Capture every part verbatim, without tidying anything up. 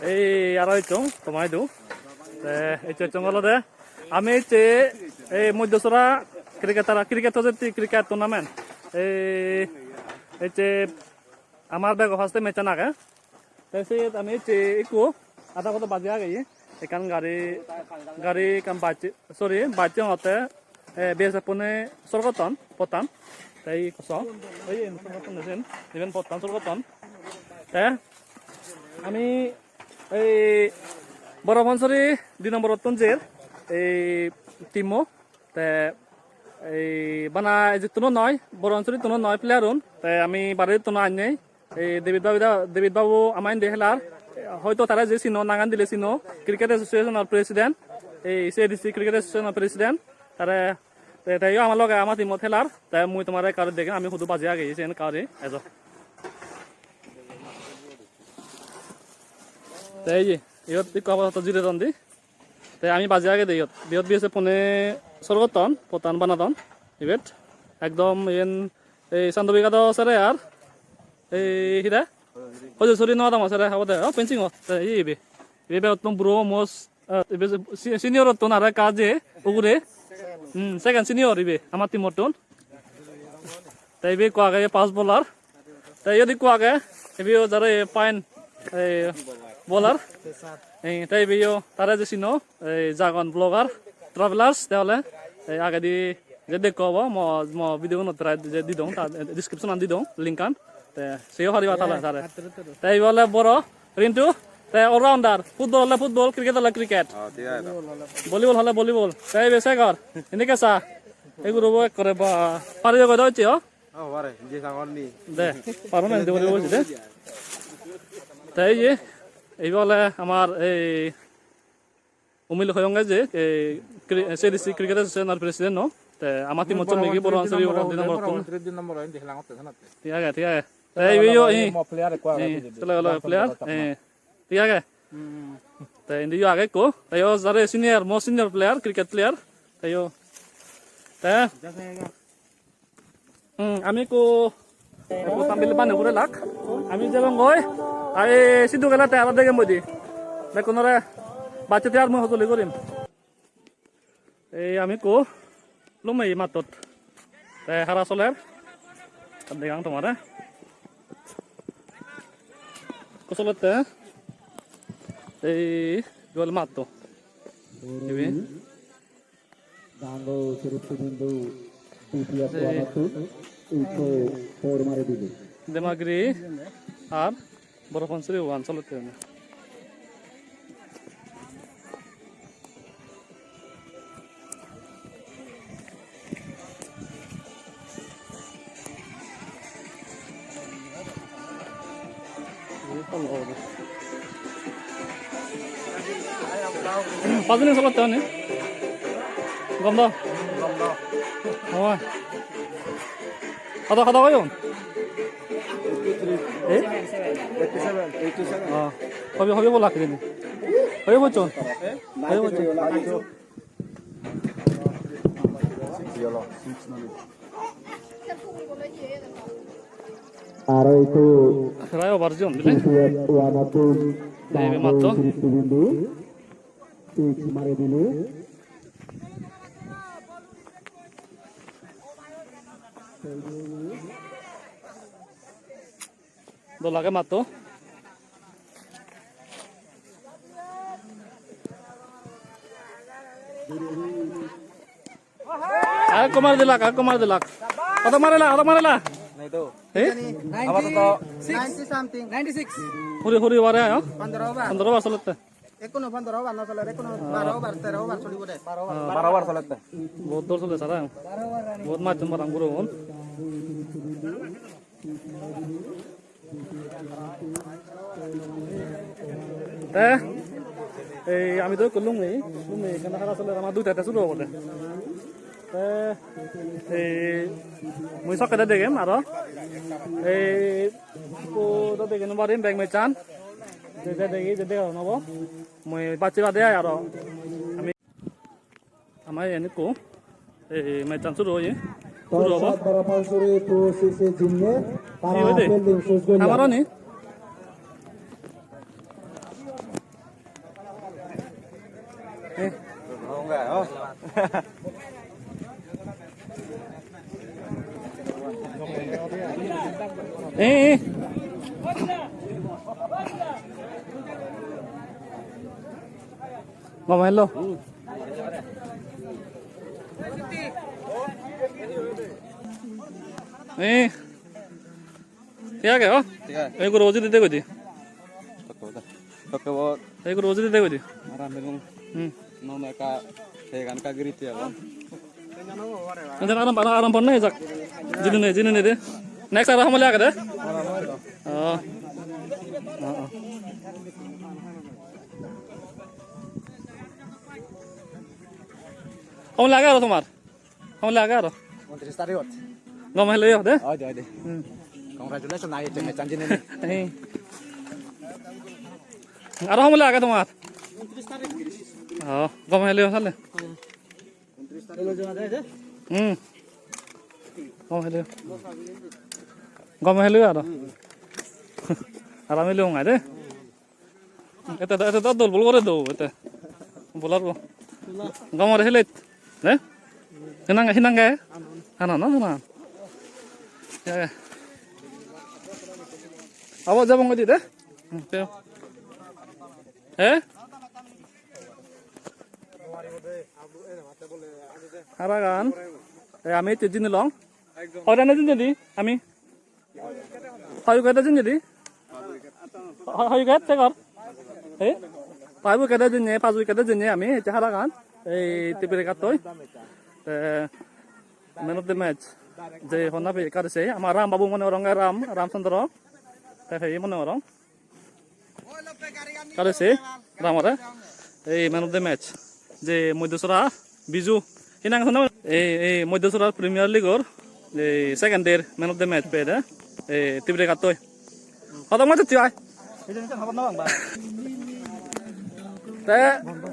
Ei aro ecchong tomaidu. Te ecche ecchong olode ami ecche ei Moddosora cricket tara cricket hojetti cricket tournament. Ei ecche amar bego first match an age. Te siyot ami ecche ikko ada hodo baji ageye. Ekkan gari, gari ekkan bacche, sorry, bacche ongotte, eh, B S F pune sorgotton, pottan. Te ikko so, ei sorgotton sen, iben pottan sorgotton. Te ami ei Boro Pansuri di nomborottun jer, ei team-o. Te ei bana ejittuno noi, Boro Pansurittun noi player-un. Te ami barettun annei. Ei David Babu da, David Babu ama indi helar. Hoito tare je sino, nangan dile sino, Cricket Association-or president. Ei C A D C Cricket Association-or president. Tare, te, teyo ama loge ama team-ot helar. Te mui tomare ekka guri degem, ami hudu baji ageye siyen ekka guri ejo. Te ei je, iyot ikko apatot jiredon di. Te ami baji agede iyot. Iyot B S F pune sorgotton, pottan banadon. Ibet ekdom iyen ei Sandobi gado sere ar ei hide? Hojosuri no adamo sere obode. O, fencing o. Te ei ibe. Ibe begottun buro mos, eh, ibe si-, senior ottun aro ekka je ugure. Hmm, second senior ibe amar team ottun. Te ibe ekko age fast bowler. Te iyot ikko age, ibe o jare fine, eh, bowler. Eh, te ibe o tare je sino, eh, Jagon Vlogger Travelers, te ole, eh, agedi je dekko obo, mo, mo video gunot tara je didong, ta description an didong, link an. Te seyo pariba tale tare. Te ibe ole boro Rintu, te all rounder, football ole football, cricket ole cricket. Oh, thik age to. Volleyball ole volleyball. Te ibe Segor, indi kesa. Ei gurobo ekkore ba, pari jogo do hocche, o? Oh, pare, je sangor ni. De, paro na, de, de, de. Te iye, ibe ole amar ei Umil hoyonge je, ei, cri-, C A D C Cricket Association-or president no. Te ama team-ot somegi Boro Pansuri di nombor, di nombor, di nombor, di nombor, di nombor. Thik age, thik age. Te ibe yo, eh, mo player ekko age, eh, pijedi. Sele olo player, eh, thik age. Hmm. Te indi yo age ekko. Te yo jare senior, most senior player, cricket player. Te yo. Te. Hmm, ami ekko, eh, pottan bile bane guri lak. Ami jebong goi. Ai sidu gele te aro degem bodi. Bekkunore bacche te ar mui hojoli gorim. Ei ami ekko lumei mattot. Te hara soler. Ar degang tomare. Ekko solette. Ei gol matto. Ibe. Dango Surupti Bindu D P S ei one-ottun ikko four mari dile. Demagiri ar Boro Pansuri one solette. Pajuni sobatte ani? Gom do? Gom do. Oi. Kada, kada koyon? Eh? Eighty-seven. Eighty-seven. Oh. Hobi, hobi bola kiri ni? Hobi bochon? Hobi bochon? Aro ekko Rai over zone bile. D P S one-ottun Ei be matto. Srishti Bindu. Six mari dile. Dol age matto. Ar ekko mari dilak, ar ekko mari dilak. Hodo marila, hodo marila? Nei to. Eh? Abar to ninety something. Ninety-six. Huri, huri over, eh? Pondro over. Pondro over solette. Ekkuno pondro over no soler, ekkuno baro over, tero over solibo de. Baro over. Baro over solette. Bahut dol sole sara. Bahut maj jon parang guro un. Te ei ami do ekko lungi, lungi ekkana hara soler, ama duita te suru obode. Te ei mui sokkede degem aro. Ei ekko do dege no parim bek mechan. Je je degi je dega no obo. Mui bacche bade ai aro. Ami Ama iyen ekko, ei match-an suru oye. Suru obo. Boro Pansuri two six-e jinne, tara fielding sus golle. Amaro ni? Eh, eh. Gom hello. Eh. Thik age, o? Thik age. Ei guru ojit de goi di. Tokke bo. Tokke bo. Ei guru ojit de goi di. Aram belong. Hmm. Nono ekka, tegan ekka giri te agon. Aram, aram, aram pon na jak. Jini ne, jini ne de. Next aro hamle age de. Oh. Oh, oh. Hamle age aro tomar. Hon lage aro? Untris tarikot. Gom heleyo de? Oi de, oi de. Hmm. Congratulations, ai, jene chanjine ni. Ei. Aro hon lage tomar? Untris tarik. Oh, gom heleyo sale. Hmm. Untris tarik. Hmm. Gom heleyo. Gom heleyo aro. Hmm. Aro heleyo ngai de. Ete do, ete do dol bol gore do, ete. Bolar bo. Gomore helet. Ne? Hinang, hinang ge? Hana, no, hana. Ya, ya. Abo jabong godi de? Hmm, teo. He? Haragan. E, ami te jinilong. Ora na jinili, ami. Hoi wicket-e jeinne di? Hoi wicket, te gor? Eh? Five wicket-e jeinne, paanch wicket-e jeinne ami, ecche haragan. Ei Tibrekattoi. Te man of the match. Je honna pe kare se, ama Ram babu mone gorong, Ram, Ram Chandra. Te hei mone gorong. Kare se, Ramore. Ei man of the match. Je Moidosora Biju. Hinang hono? Ei, ei Moidosora Premier League-or ei second day man of the match peyede. Ei Tibrekattoi. Hodok match hotte oi? Te,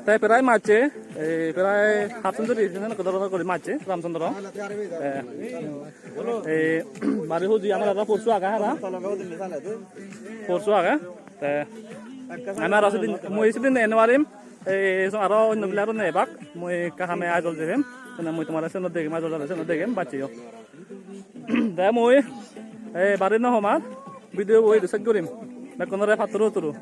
te prai majje, ei prai half century, hinang hono dhoron guri majje, Ram Chandra. Eh, ei, bari huji amar aro porsu age hara. Porsu age. Te ami aro sedin, mui sedin ei nw parim. Ei, so aro onno player-une ebak. Mui ekka hame Aizawl jem. Sene mui tomare seno degem, Aizawl jale seno degem, baccheyo. Te mui, ei, bari nw homar. Video bo idu sej gurim. Bekkunore patturu turu.